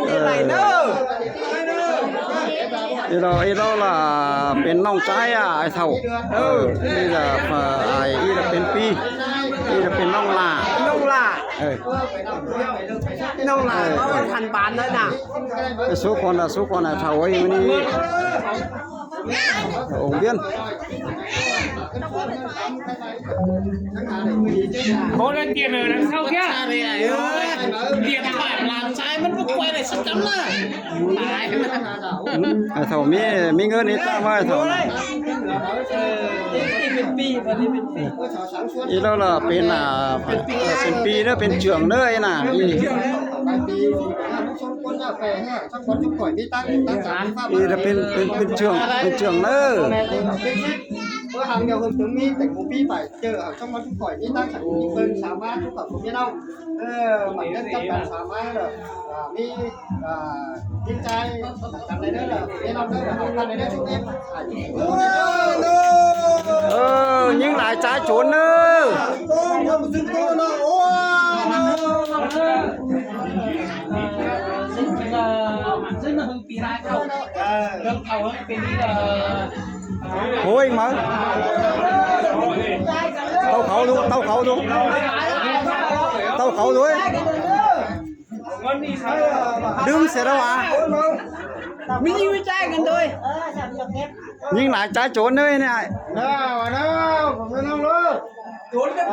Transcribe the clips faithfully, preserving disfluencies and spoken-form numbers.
ꞌnị đảy ꞌnớ. Ê ꞌló, ê ꞌló ꞌlạ pên ꞌnọng ꞌchái à, ải thảu. Ơ, ê ꞌlạ, à, ải, ê ꞌlạ pên ꞌpi. Ê ꞌlạ pên ꞌnọng lả. ꞌNọng lả. Ơ. ꞌNọng lả, ơ, ꞌló ơ. Ăn hăn bản ꞌnớ nả. Ê, số con là số con ải thảu ơi, ꞌmự ꞌnị. Ổ ꞌviến. Có cái tiền ở đằng sau kia. Điện thoại làm sai mất bút quay này sắp cắm là. Ải thảu ꞌmí, ꞌmí ꞌngớn ꞌnị ꞌtáng ꞌmá ải thảu. Ê ꞌló ꞌlạ pên, à, pên ꞌpi ꞌnớ, pên trưởng ꞌnớ ꞌnị nả. Ê ꞌlạ pên, pên, pên trưởng, pên trưởng ꞌnớ. Bơ hăng đeo hương tướng ꞌmí tỉnh Phú Pi phải chờ ở trong đó chúng khỏi ꞌmí ꞌtáng sản ꞌmí ꞌpơn sáo mát chúng khỏi Phú Pi ꞌnọng. Ơ, mẳn ꞌngớn cắp cắn sáo mát rồi. À, ꞌmí, à, ꞌmí ꞌchái cắn đấy nữa là Phú Pi ꞌnọng nữa là học căn đấy nữa chúng em. Ơ, ꞌnhính lai ꞌchái chốn ꞌnớ. Thôi mà. Tau khẩu đu, tau khẩu đu. Tau khẩu đu. Đương sẽ đâu à? Mình đi với trai gần thôi. ꞌNhính lai ꞌchái chốn ꞌnớ ꞌnị. Nào, nào, không biết không luôn.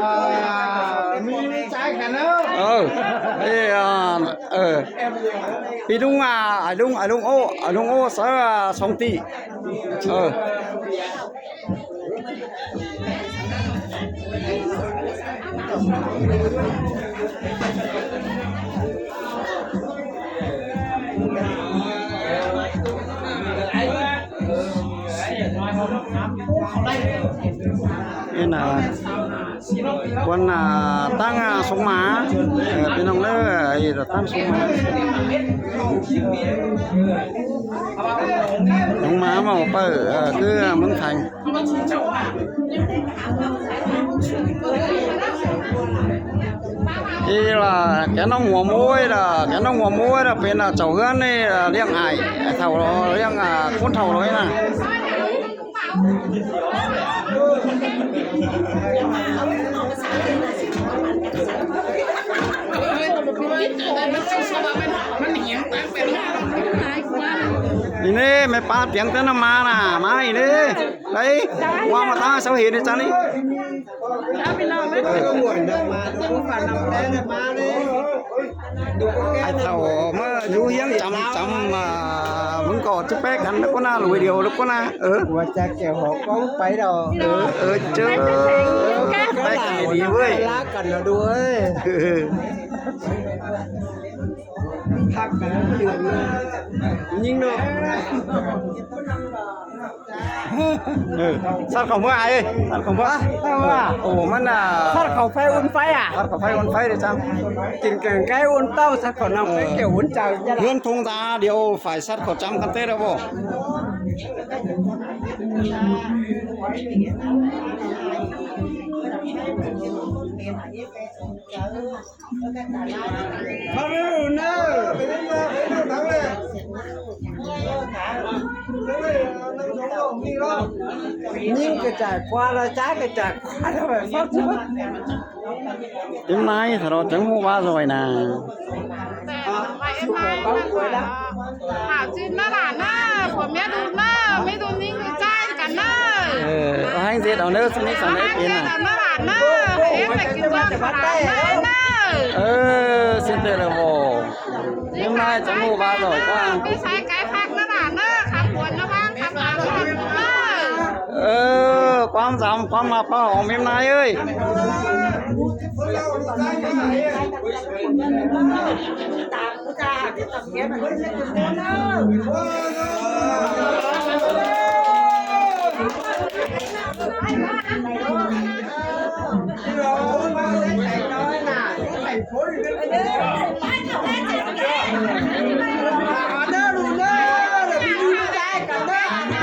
À, ꞌmí ꞌchái cắn ꞌnớ. Ơ. Ê, à, ơ. ꞌPi ꞌlung à, ải ꞌlung, ải ꞌlung ố, ải ꞌlung ố sáư, à, song ꞌtị. Ơ. Ê nả, ꞌquám, à, ꞌtáng, à, sông Mã, ờ, ꞌpi ꞌnọng ꞌnớ, ờ, ê, ꞌtáng sông Mã. Sông Mã ꞌmá ꞌpưa, ờ, cứ, ờ, ꞌmướng Theng. Ê ꞌlạ, kẻ ꞌnọng hua ꞌmới ꞌlạ, kẻ ꞌnọng hua ꞌmới ꞌlạ, pên, à, chảu ꞌhướn ꞌnị, à, ꞌliệng ải, ải thảu ꞌló, ꞌliệng, à, ꞌcốn thảu ꞌló ꞌnị nả. ꞌNị ꞌnị, ꞌme ꞌpá piếng ꞌtếng ꞌnặm ꞌmá nả, ꞌmá ꞌnị. Đấy, ꞌmá ꞌmá ꞌtáng sáư hên ꞌnị chắng ꞌnị. Ải thảu ꞌmá dú ꞌhiếng chăm chăm, à, ꞌmứng ꞌcọ chứ pé căn ꞌnớ ꞌcốn nả, lụi điêu ꞌnớ ꞌcốn nả. Ơ. Ua chả kẻo hó ꞌcóng pay đỏ. Ơ, ơ, chứ. Pay căn đi đi ꞌvới. Lá căn nó đuôi. Hắc căn nó đuôi. ꞌNhính nó. Ơ, sắt khảu ꞌmưa ải, sắt khảu ꞌmưa. À, sắt ꞌmưa à? Ơ, ꞌmắn à. Sắt khảu phay ún phay à? Sắt khảu phay ún phay đi chăng? Chỉnh kẻng cái ún ꞌtạu, sắt khảu ꞌnặm cái kiểu ún chào. Ơ. Hươn thung ta điêu phải sắt khảu chăm căn Tết đó bộ. ꞌNhính ꞌcọ chả ꞌquá ꞌlẹo, ꞌchái ꞌcọ chả ꞌquá ꞌlẹo, ꞌvạy ꞌphắng ꞌsúa. ꞌTếng ꞌnái thả ꞌlọ chắng ꞌhụ ꞌva ꞌdội nả. Hảo ꞌchư ꞌnớ ꞌlạ ꞌnớ, phủ mía đun ꞌnớ, ꞌmí đun ꞌnhính ꞌcọ ꞌchái căn ꞌnớ. Ờ, ꞌhụ ꞌhụ ꞌdệt au ꞌnớ, ꞌsịn ꞌnị săng ꞌnị pên nả. ꞋNớ ꞌlạ ꞌnớ, ꞌếm ꞌmạy kin ꞌchọ ꞌlạ ꞌnớ. Ờ, ꞌsịn ꞌtẹ ꞌlẹo ꞌvo. ꞌTếng ꞌnái chắng ꞌhụ ꞌva ꞌdội ꞌquá. ꞌMí sai cái khác ꞌnớ ꞌlạ ꞌnớ, khắm buôn ꞌnớ ꞌváng, khắm ꞌváng ꞌnớ. Ờ, ꞌquám dăm, ꞌquám ꞌmặc ꞌpá hỏng ꞌếm ꞌnái ới.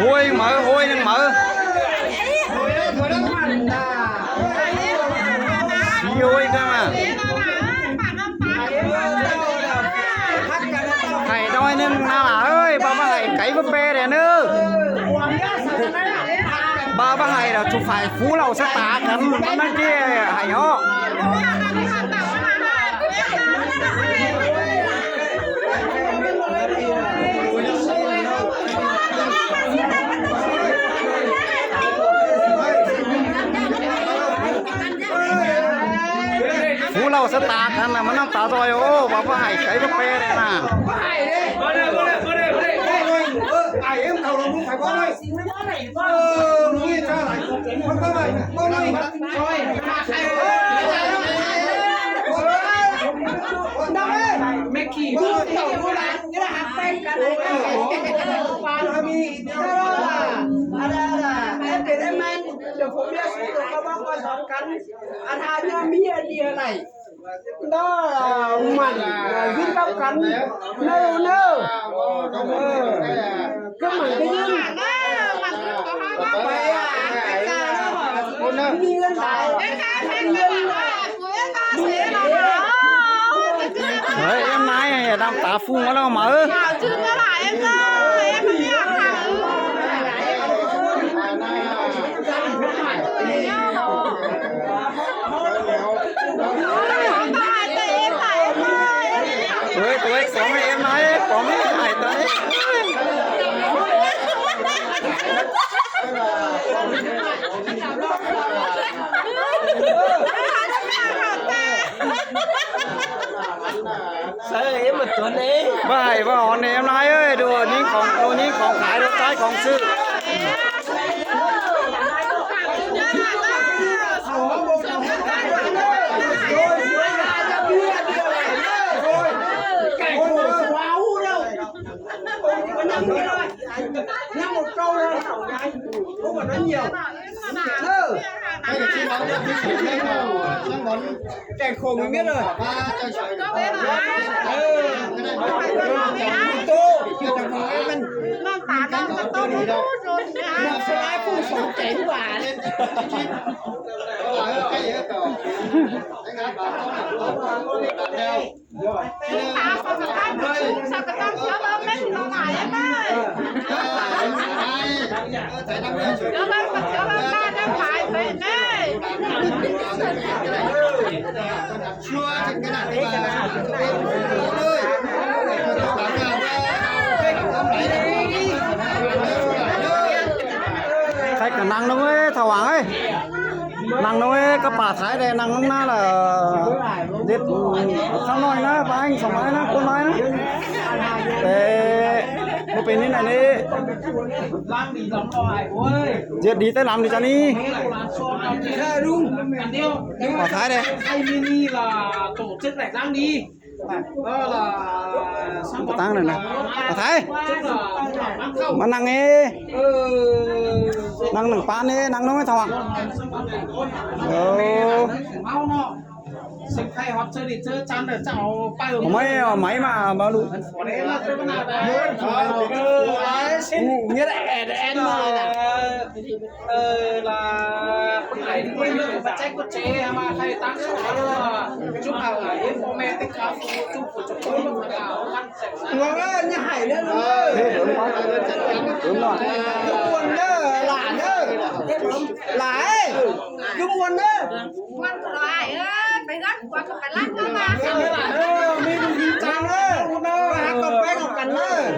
ꞌHôi máư, ꞌhôi ꞌnưng máư. ꞌSí ꞌhôi ꞌcọ ꞌmá. Hảy ꞌnọi ꞌnưng ꞌnạ ꞌlạ ới, ꞌva ꞌva hảy cáy ꞌva ꞌpe đe ꞌnớ. ꞌVa ꞌva hảy ꞌlẹo ꞌchu phải phú lảu sá ta căn, ꞌmắn ꞌmắn ꞌchí hảy ó. Phú lảu sá ta căn ꞌnạ, ꞌmắn ꞌnặm ta ꞌdội ó, ꞌva ꞌva hảy cáy ꞌva ꞌpe đe ꞌnạ. Ăn há ꞌnhá ꞌmí đi ꞌnị. Đó là mặn, là dính cắp cắn. Nơ, nơ. Ờ, cứ mặn cứ dính. Mặn, mặn, mặn. Đi lên đảo. Đi lên đảo. Đấy, ꞌếm ꞌnái đăm ta phung ꞌva ꞌlẹo máư. Ôi, ôi, có mấy em nói, có mấy em hỏi tôi. Sao em mà tuấn đấy? Bài và hòn này em nói ơi, đồ nhính khỏng, đồ nhính khỏng khải, đồ trái khỏng sự. Năm một câu thôi, không phải nói nhiều. Đây là xin nói cho thí sinh đấy là năm món. Kẻ khổ mới biết rồi. Ba cho sỏi. Ừ. Tô. Năm tá năm tô đi đâu. Năm số ai cũng sống chén quà đấy. Cái gì đó. Anh hát bảo không là đeo. Khách cả năng lắm ấy, thảo hoảng ấy. Năng ꞌnọi cá pả Thái đe năng ꞌnặn ꞌnạ là ꞌdệt khăn ꞌnọi ꞌnạ, ba anh song bái ꞌnạ, ꞌcốn bái ꞌnạ. Té ꞌmá pên ꞌnị ꞌnọi ꞌnị. ꞌDệt đi té lăm đi chăn ꞌnị. Pả Thái đe. Pả Thái ꞌnọi ꞌnạ. Pả Thái. ꞌMá năng ê. Năng nẳng pán ê, năng ꞌnọi thảo hoảng. Ơ. Ơ, máy, máy mà, mà lụ. Nghĩa là ed, ed mà. Ờ, là bức ảnh của mình mà check có chế mà khai tăng số đó là chụp hào là informatic, chụp của chúng tôi mà hào. Ơ, nhà hải nữa. Ơ, đúng rồi. Đúng rồi. Đúng rồi. Lai, cứ muôn đấy. Muôn rồi, ơ, phải gắt quá, phải lắc nó mà. Ờ, mình, mình chán đấy. Nó hát con bé con cắn đấy.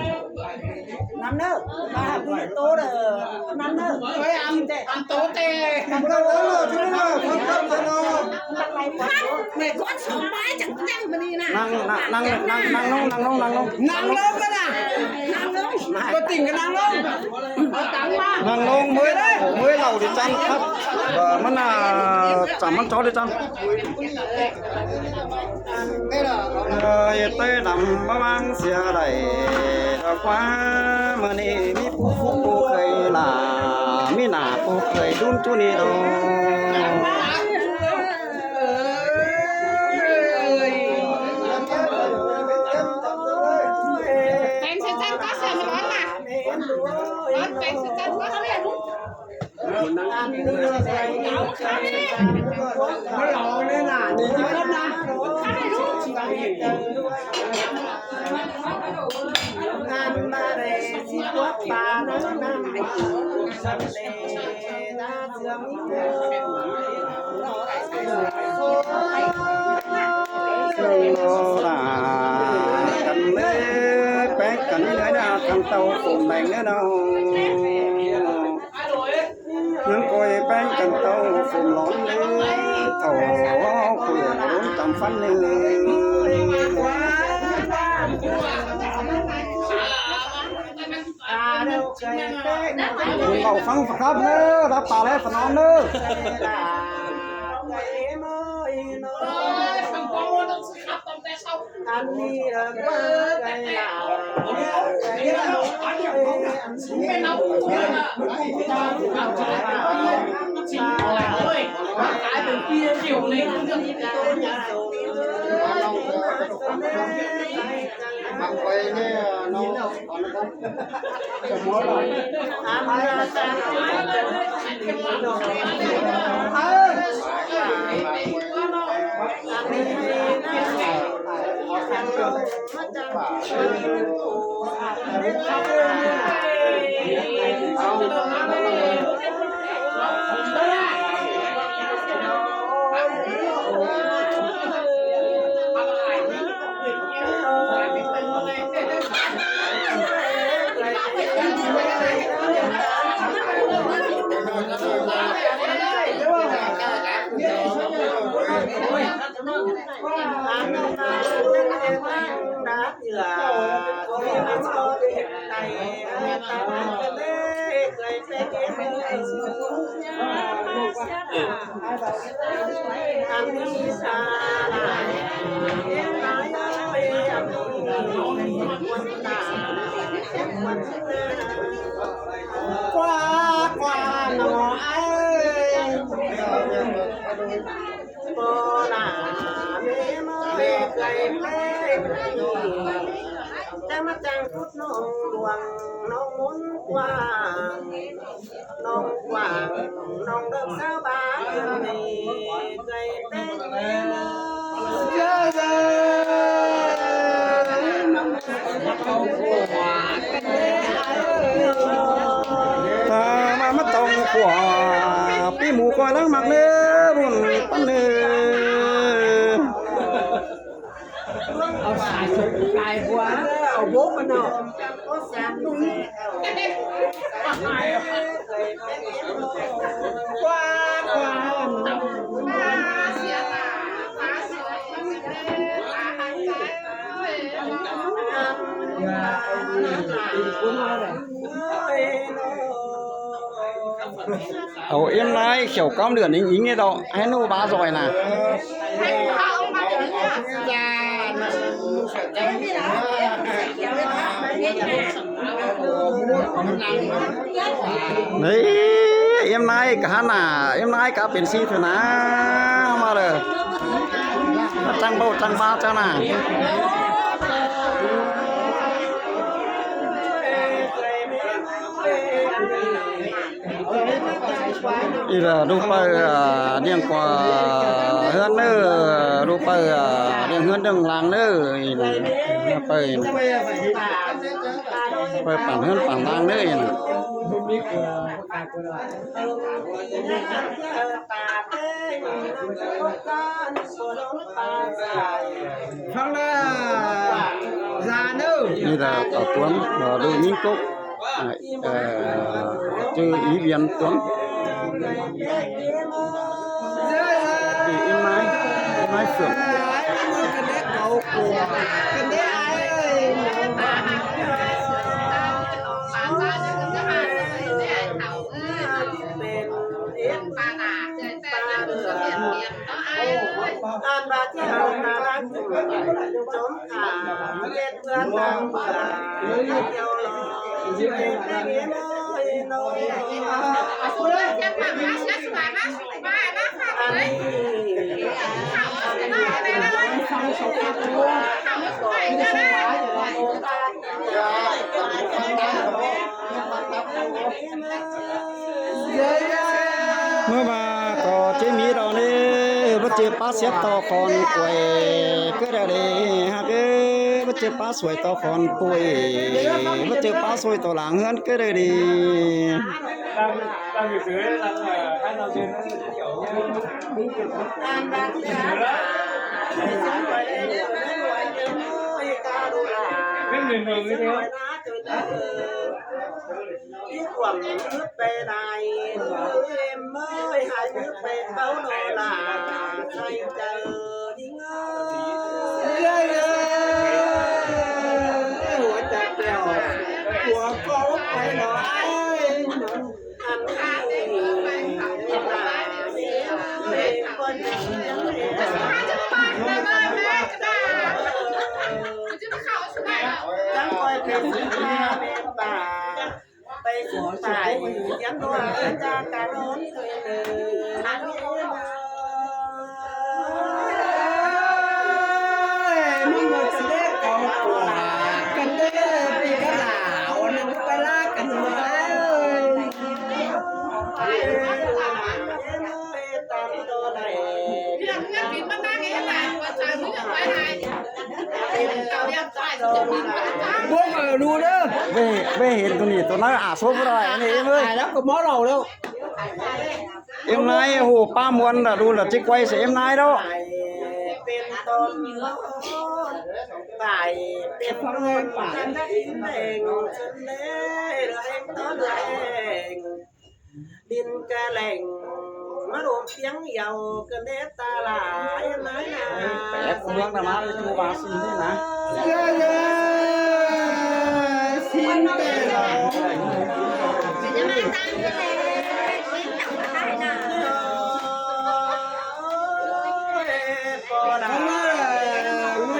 Năm nữa, ba học cái tô là năm nữa. Ơi, ăn, ăn tô tê. Ăn tô tê rồi, chứ không phải con cắn rồi. Mẹ con sống mãi chẳng chăng mà đi nè. Năng, năng, năng, năng, năng lông, năng lông, năng lông. Năng lông cơ nè. Năng lông. Có tỉnh cái năng lông. Năng lông mới, mới lầu đi chăn khắp. Ờ, mắn là chả mắn chó đi chăn. Ờ, yê tơi đắm bá bang sia đảy đọc quá. Mơ nê mí pú phúc pú khơi là mí nả pú khơi đun chú nê đô. Peng sơ chăn có sơ mà đón mà. Đón peng sơ chăn có sơ. Căn lễ pek căn lễ na thằng tàu cùng bánh nữa đâu. Nắng côi pek căn tàu cùng lón lễ thầu cùi bốn trăm phân lễ. Cùng bảo phăng khắp nữa, đã tà lẽ phần nón nữa. Qua, qua, nó ai. Bố là mẹ mới gầy mẹ. Chăm chăm phút nông luồng, nông muốn qua. Nông quảng, nông được sao ba người gầy mẹ. Tha ma mát tong khua, pi mu koi lăng mak ne, bun pan ne. Au sai suk kai bua, au bố mà nó. Qua, qua. Au yêm nai khiẻo cắm lượn ính ính ế đọ, hé ꞌnụ bá doi nả. Đấy, yêm nai cá nả, yêm nai cá pên ꞌsị thôi nả, ꞌmá đơ. Chăng báu chăng bá chăng nả. Ê đu pay, à, ꞌdiêng ꞌquá ꞌhướn ꞌnớ, đu pay, à, ꞌdiêng ꞌhướn ꞌdiêng lăng ꞌnớ, ê đu pay, pay pản ꞌhướn pản lăng ꞌnớ, ê đu. Phắng là già nữa. Như là ở Tuấn, ở Đô Minh Cốc, à, ờ, chứ ý Viên Tuấn. Thì em mãi, em mãi sửa. ꞌMưa ꞌva ꞌcọ ꞌchí ꞌmí đo ꞌnị, báu ꞌchư pá siết to khon quay, cứ đa đi, hák ꞌcọ báu ꞌchư pá sui to khon quay, báu ꞌchư pá sui to lăng ꞌhướn, cứ đa đi. Bố mà đu đó. Bê, bê hên tô ꞌnị tô ꞌnặn ả sốp ꞌva đòi ꞌnị ꞌếm ơi. Ai đó có máu đầu đâu. Em nái hủ ꞌpá ꞌmuôn đa đu là ꞌchí quay sẽ em nái đó. Đin ca leng, ꞌmá đôm piếng yau, kơ đét ta lả, em nái nả. Pé ꞌcọ ꞌmướng nả ꞌmá đi ꞌchu ꞌva xin đi nả. Yá, yá, xin tê lả. Ôi, ôi,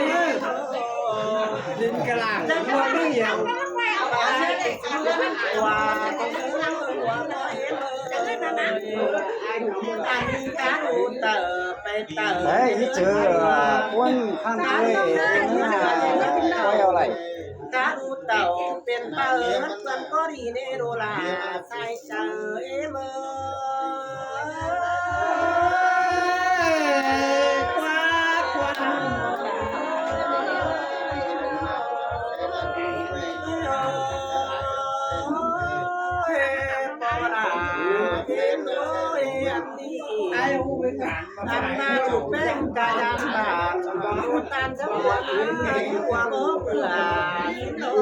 ôi. Đin ca lả, ꞌmướng đi yau. Đấy, ꞌmí ꞌchư, à, ꞌcuốn khăn quay, quay au đảy. Cá đu tàu pên pơ, ꞌmắn ꞌcốn có đi nê đô la, sai chaư ꞌếm ơi. Quá, quá. Ôi, ôi, ôi. Ăn ma chủ peng ca yam bản, ꞌtan dấu ꞌhuan, ꞌhuan ốp ꞌlạ, ꞌnô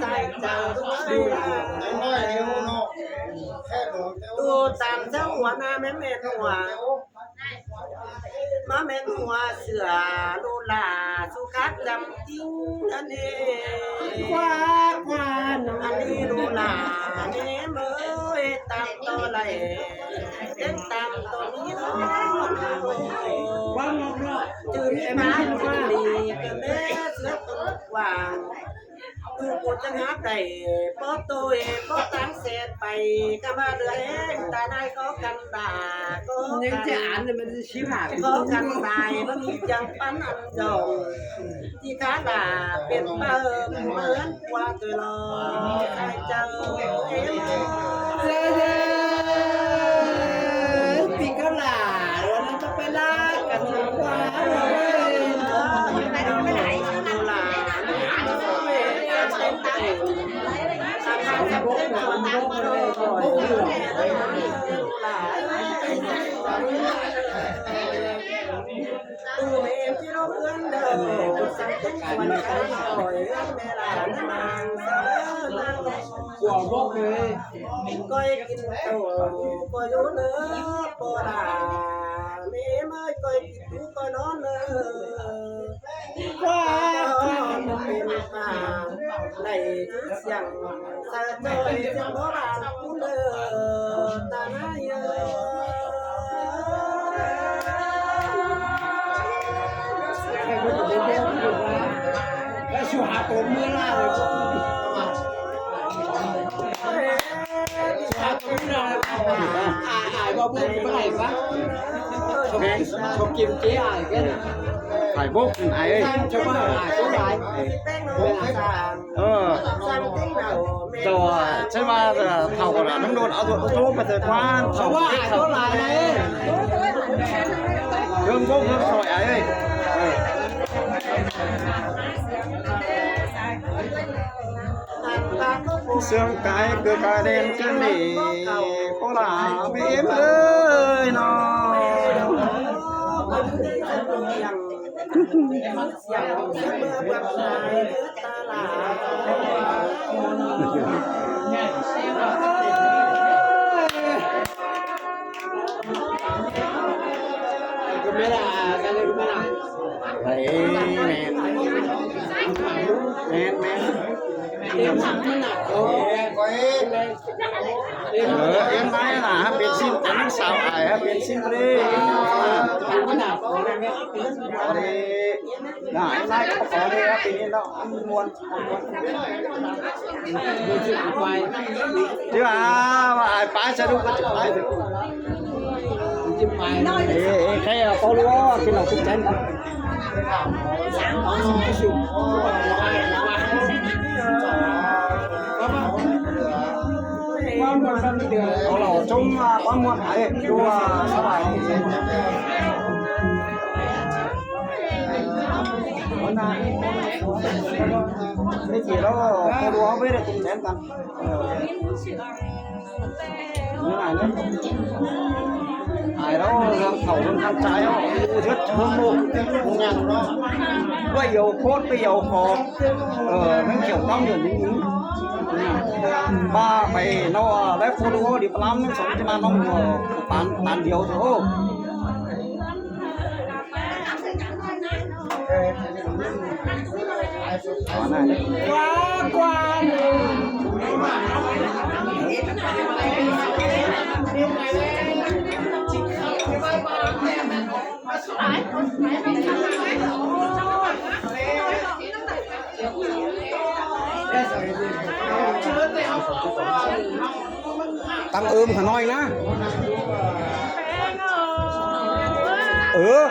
sai chaư ꞌlới. ꞌTan dấu ꞌhuan ꞌmá ꞌmen ꞌmen ꞌhuan. ꞌMá ꞌmen ꞌhuan sửa ꞌlụ lả, su khát dăm ꞌkính ꞌnặn ê. Quá, quá, ꞌnặn ê ꞌlụ lả, ꞌnê ꞌmới, tam ꞌto đảy. Tết tam ꞌto ꞌmí ꞌnớ. Ư ꞌmí ꞌmá ꞌmí ꞌmá đi, kơ ꞌmé sứa tôm quảng. ꞌTu ꞌcọ chắng hák đảy, báu ꞌtội, báu ꞌtáng sẹt pay, ꞌcọ ꞌmá đuaĭ, ta ꞌnai khó khăn đa, khó khăn. Khó khăn đa, báu ꞌmí chắng ꞌpắn ăn dỏng. ꞌChí khá lả pên ꞌpá ꞌmướng ꞌquá ꞌtoi lo, sai chaư ꞌếm ơi. Pi cá lả, ꞌlụa ꞌnặn ꞌchọ pay lả căn ꞌquá ꞌlới. Lả, ꞌnặn ꞌchọ pay lả căn ꞌquá ꞌlới. Khỏi kin tàu khỏi dú nớ pô đà, mê mơi khỏi kin tú khỏi nón nớ. Khỏi kin pên pà, đảy chú siăng, sa choi siăng bó bàn cú nớ, ta nái ơ. Su hả tôm mưa la rồi. Su hả tôm mưa la. Ai, ai, bao bố cũng phải quá. Không, không kiềm chế ai cái này. Phải bố cũng ai ơi. Cho bố ai, bố ai. Ơ. Rồi, chứ mà, ờ, thảo của nó nông đồn, ờ, thôi, thôi, mà thời quan, thảo, thảo. Hương bố, hương sỏi ai ơi. Ơ. Sương cái cứ cái đen cứ nỉ, cô là mẹ em ơi nó. Đấy, men. Men, men. Ờ, em nói là hả, bên xin, anh sáo ai hả, bên xin đi. Ờ, đi. Đó, em nói có, có đi, hả, bên đó, ăn muôn. Chứ à, mà ai phá sao đúng có chụp ai được. Ê, ê, cái, à, có lúa, cái nào cũng tránh. Có lò trống, à, có muôn cái, đua, sao lại. Cái gì đó, có lúa với lại cũng tránh tăng. Ai đó, hương khẩu hương khăn trái đó, rất hương mộ. Nhạc đó, có nhiều phốt, có nhiều khó. Ờ, nó kiểu tao nhớ những, những. Ba, bảy, nó, đấy, phốt đúng không? Đi lắm, nó sống chứ mà nó, ờ, bán, bán điều thôi. Tăng ưm hả nói na. Ừ.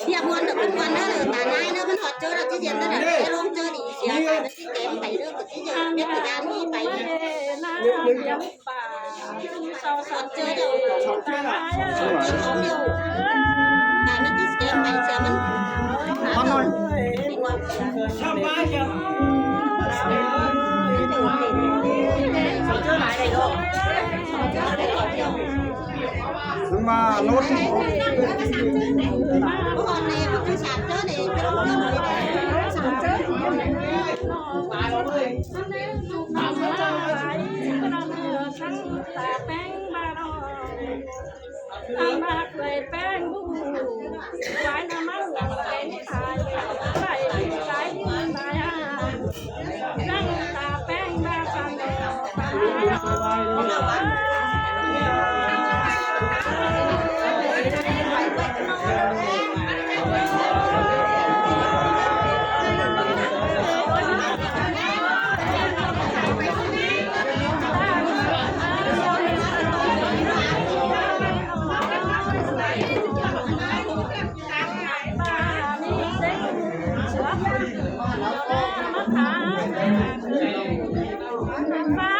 Hiệp muôn được cái muôn đó là tà nai nó vẫn hoạt chơi được cái gì đó là cái rong chơi thì hiệp cái kém phải được cái gì biết thời gian đi phải. Mà nốt. ꞌmá khả, ꞌmá